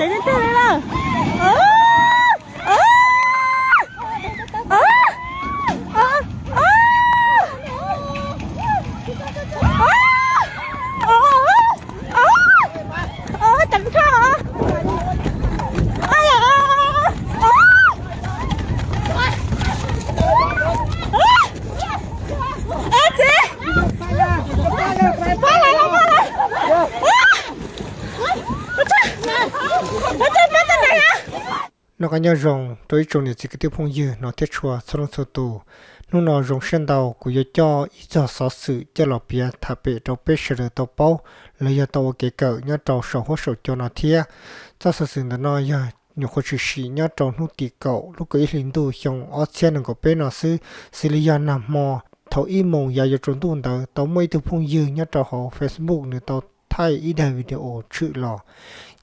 Teb teb li lawm. Ceev kawg. Txiv, pab lawv, pab lawv. Noj qab nyob zoo rau ib tsoom niam txiv kwv tij phooj ywg no thiab tshua txhua leej txhua tus. Hnub no zoo siab ntau kuv yuav coj ib txog xov xwm coj los piav tham pem rau peb sawv daws tau paub los yog tau ua kev kawm nyob rau saum huab saum cua no thiab. Txoj xov xwm ntawm no yog nyuam qhuav tshwm sim nyob rau hnub tim kaum lub kaum ib hlis ntuj xyoo ob txhiab nees nkaum peb no xwb, xws li yog nag hmo thaum ib moos yav yuav tsaus ntuj ntawd tau muaj ib tug phooj ywg nyob rau hauv Facebook nws tau thaij ib daim video tshwm los.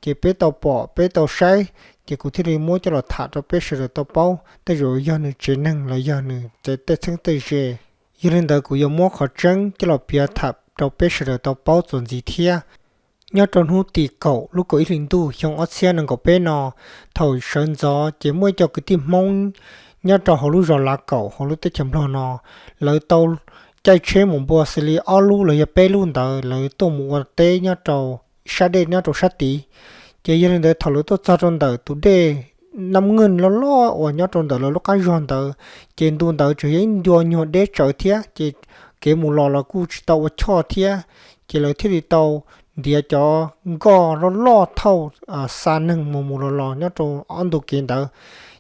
Ces peb tau pom peb tau saib, ces kuv thiaj li muab coj los tham rau peb sawv daws tau paub tej zaum yog nws tsev neeg los yog nws tej txheeb tej ze. Yog li ntawd kuv yuav muab qhov tseeb coj los piav tham rau peb sawv daws tau paub txuas ntxiv thiab. Nyob rau hnub tim kaum lub kaum ib hlis ntuj xyoo ob txhiab nees nkaum peb no, thaum sawv ntxov ces muaj ib co kwv tij Hmoob nyob rau hauv lub zos Lav Kaum hauv lub teb chaws Nplog no, lawv tau caij tsheb mus npua xws li ob lub los yog peb lub ntawd lawv tuaj mus ua teb nyob rau sab dej nyob rau sab tid. Ces yog li ntawd thaum lawv tuaj txog rau ntawm tus dej Nab Nkeej loj loj uas nyob rau ntawm lawv lub qab zog ntawd, ces ntu ntawd tseem yog ib ncua nyuag deb tsawv thiab, ces kev mus los los kuj tsis tau ua choj thiab. Ces lawv thiaj li tau ntiav cov nkoj loj loj thauj xa neeg mus mus los los nyob rau ob ntu kev ntawd.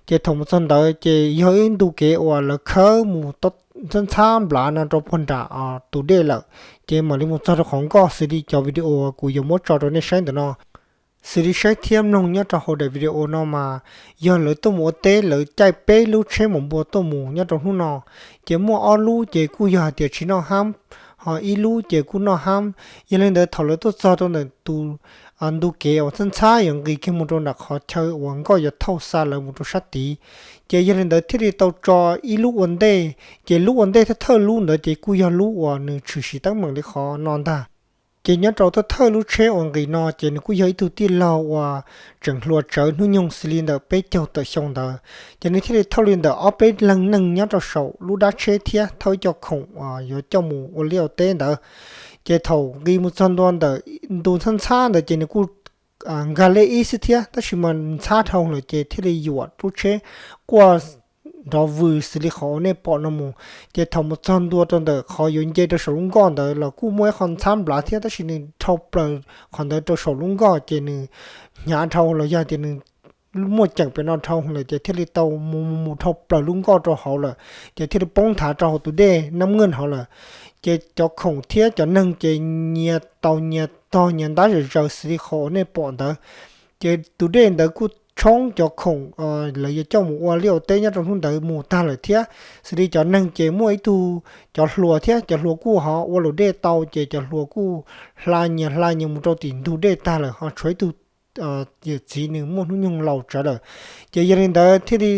Ces thaum mus txog ntawd ces yog ib ntu kev uas lawv khawb mus ntxhab ntxhab nplav no rau puag nram tus dej lawm, ces mam li mus txog rau qhov nkoj xws li cov video kuv yuav muab tso rau nej saib ntawm no. Xws li saib thiab mloog nyob rau hauv daim video no mas yog lawv tuaj mus ua teb, lawv caij peb lub tsheb mus npua tuaj mus nyob rau hnub no, ces muaj ob lub ces kuj yog hais tias tsis noj hab, ho ib lub ces kuj noj hab. Yog li ntawd thaum lawv tuaj txog rau ntawm tus ntu kev uas ntxhab ntxhab yuav nqis kiag mus rau nram qhov chaw uas nkoj yuav thauj xa lawv mus rau sab tid, ces yog li ntawd thiaj li tau tso ib lub ua ntej, ces lub ua ntej thawj thawj lub ntawd ces kuj yog lub uas nws tshwm sim teeb meem li qhov no ntag. Ces nyob rau thawj thawj lub tsheb uas nqis no ces nws kuj yog ib tug tij laug uas tseem hluas tsawv hnub nyoog xws li ntawm peb caug tawm xyoo ntawd, ces nws thiaj li thauj li ntawm ob peb leeg neeg nyob rau saum lub dab tsheb thiab thauj ib co khoom uas yuav coj mus ua liaj ua teb ntawd. Ces thaum nqis mus txog ntua ntawm ntu ntxhab ntxhab ntawd ces nws kuj nkag lej ib xwb thiab, tab sis mas ntxhab dhau lawm ces thiaj li yuam lub tsheb quaj nrov vwm xws li qhov uas nej pom no mus. Ces thaum mus txog ntua rau ntawm qhov yuav nce rau saum lub nkoj ntawd los kuj muaj ib qho ntxhab nplav thiab, tab sis nws dhau plaws qhov ntawd rau saum lub nkoj ces nws hnyav dhau los yog tias nws muaj ceem pem no dhau lawm ces thiaj li tau mus mus mus dhau plaws lub nkoj rau hauv lawm, ces thiaj li poob nthav rau hauv tus dej Nab Nkeej hauv lawm. Ces cov khoom thiab cov neeg ces nyias tau nyias tog nyias ntab zom zaws xws li qhov uas nej pom ntawd. Ces tus dej ntawd kuj tshoob cov khoom lawv yuav coj mus ua liaj ua teb nyob rau hnub ntawd mus tag lawm thiab. Xws li cov neeg ces muaj ib tug, cov hluas thiab cov hluas kuj ho ua luam dej tau, ces cov hluas kuj hla nyias hla nyias mus rau tim ntug dej tag lawm, ho tshuav ib tug yawm txiv nws muaj hnub nyoog laus tsawv lawm. Ces yog li ntawd thiaj li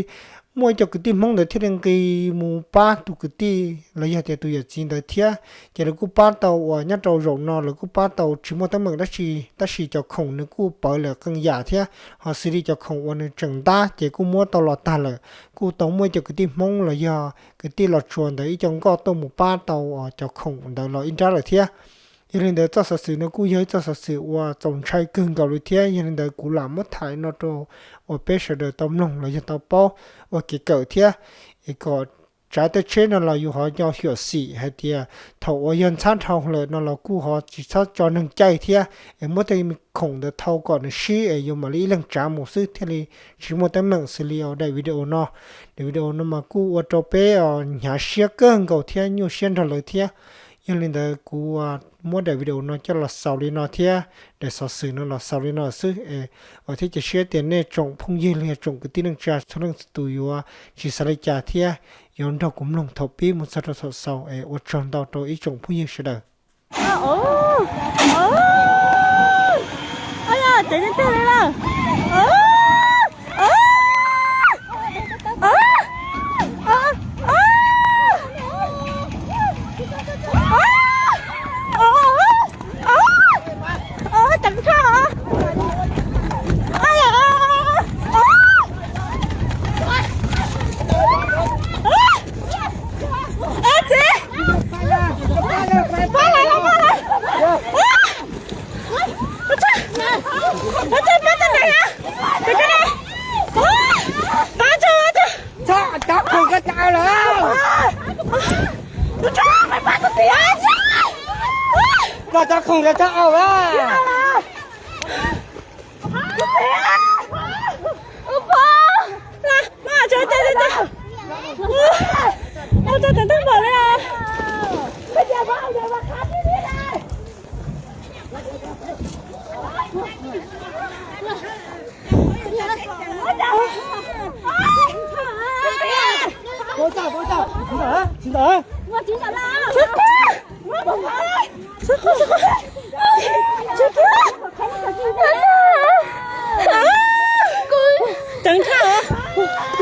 muaj ib co kwv tij Hmoob ntawd thiaj li nqis mus pab tus kwv tij los yog tias tus yawm txiv ntawd thiab. Ces lawv kuj pab tau uas nyob rau zaum no lawv kuj pab tau tsis muaj teeb meem dab tsi, tab sis cov khoom nws kuj pawv lawm qee yam thiab, ho xws li cov khoom uas nws tseem ntab ces kuj muab tau los tag lawm. Kuj tau muaj ib co kwv tij Hmoob los yog kwv tij Los Tsuas ntawd ib co nkoj tuaj mus pab tau cov khoom ntawd los ib nrab lawm thiab. Yog li ntawd txoj xov xwm no kuj yog ib txoj xov xwm uas txaus ntshai kawg nkaus li thiab, yog li ntawd kuv lam muab tham no rau uas peb sawv daws tau mloog los yog tau paub ua kev kawm thiab, es kom tsav tej tsheb no los yus ho nco xyuam xim hais tias thaum uas yog ntxhab dhau lawm no los kuj ho tsis txhob tso neeg caij thiab, es muab tej khoom ntawd thau kom nws sib es yuav mam li ib leeg tsav mus xwb thiaj li tsis muaj teeb meem xws li daim video no. Daim video no mas kuj ua rau peb hnyav siab kawg nkaus thiab nyuaj siab nrog lawv thiab. Yog li ntawd kuv muab daim video no coj los xaus li no thiab daim xov xwm no los xaus li no xwb es vam thiab cia siab tias nej tsoom phooj ywg los yog tsoom kwv tij neej tsa txhua leej txhua tus yuav tsis xav li cas thiab yuav nrog kuv mloog thaum pib mus txog rau thaum xaus es ua tsaug ntau rau ib tsoom phooj ywg sawv daws. Ceev kawg. Khoom rau tag au a. Tseev tag, tseev tag, tseev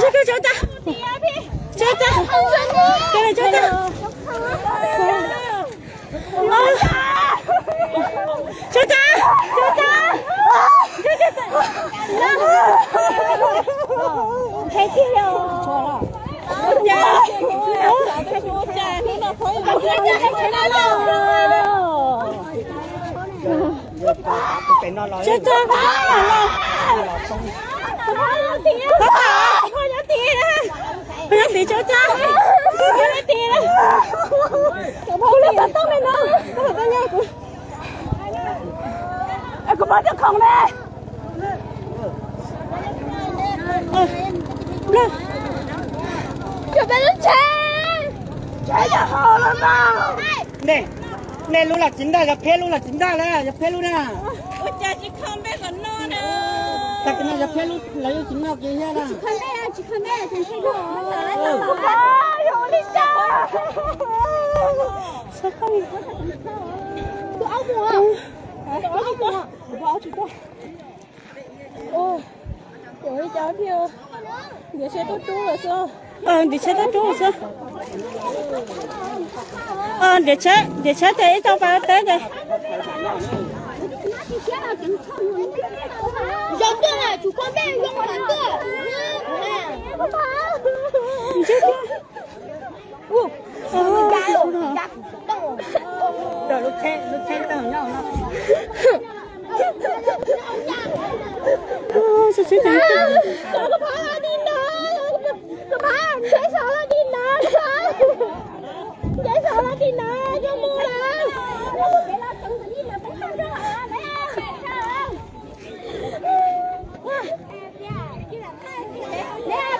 tag, tseev tag. Tseev tag, tseev tag. Tseev tag. Peb nyob tim tseev tag, peb nyob tim. Kuv lub xov tooj li no, kuv pab cov khoom ne. Cov peb lub tsheb, tsheb yog hau los mas. Nej, nej lub lam tsis ntaj, yog peb lub lam tsis ntaj na, yog peb lub na. Ua cas tsis kho npe kom noj na? Tag kis no yog peb lub lawv yuav tsis noj kiag thiab na. Ntiav tsheb tuaj rub xwb. Ntiav tsheb tuaj rub xwb. Ntiav tsheb, ntiav tsheb tias ib tau pas teb ces. Zoo tuaj na, tsum kho npe zoo mas tuaj. Lub tsheb, lub tsheb tau nyob no. Koj pab los tim no, koj pab ntshe saum los tim no, ntshe saum los tim no, koj mus lawm.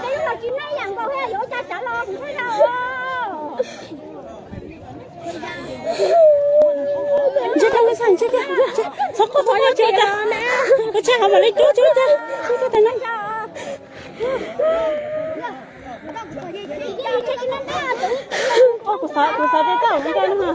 Peb los tsis nej yam nkaus thiab, yuav ua cas tsav los kuv thiaj yog. Ntshe tau ua txhaj ntshe tiag, txhob quaj txhob quaj tsis ua cas. Ua tsheb hov mam li cub tsis ua cas, cub tau tas no. Kuv xav, kuv xav tias koj ua ntej no.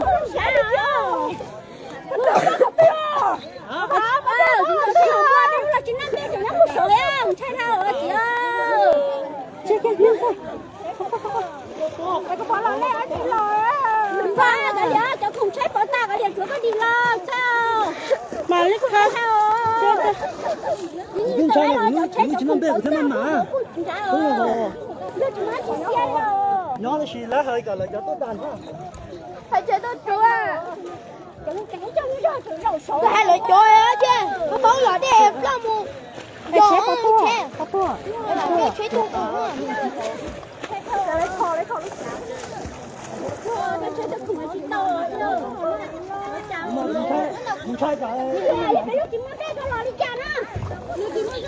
Cov khoom tshaib pov tas, koj liam tsuav koj dim los txog. Mas li koj nyob tab sis lawv hais kom lawv cov tuaj tag. Hais tias tuaj tsuav. Hais lawv cov ces koj paub los dej ploj mus. Yog tsheb, tsheb tuaj.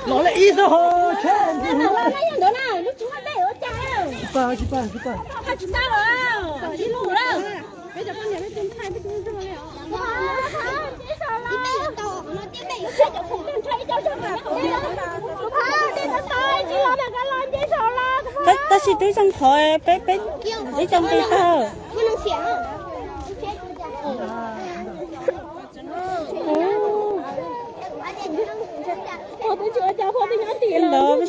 Los li ib txoj ho tsheb. Tsis pab, tsis pab, tsis pab. Tab sis twb zoo qhov peb, peb ib co nqi tag. Ntawd,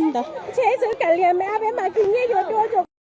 ntawd.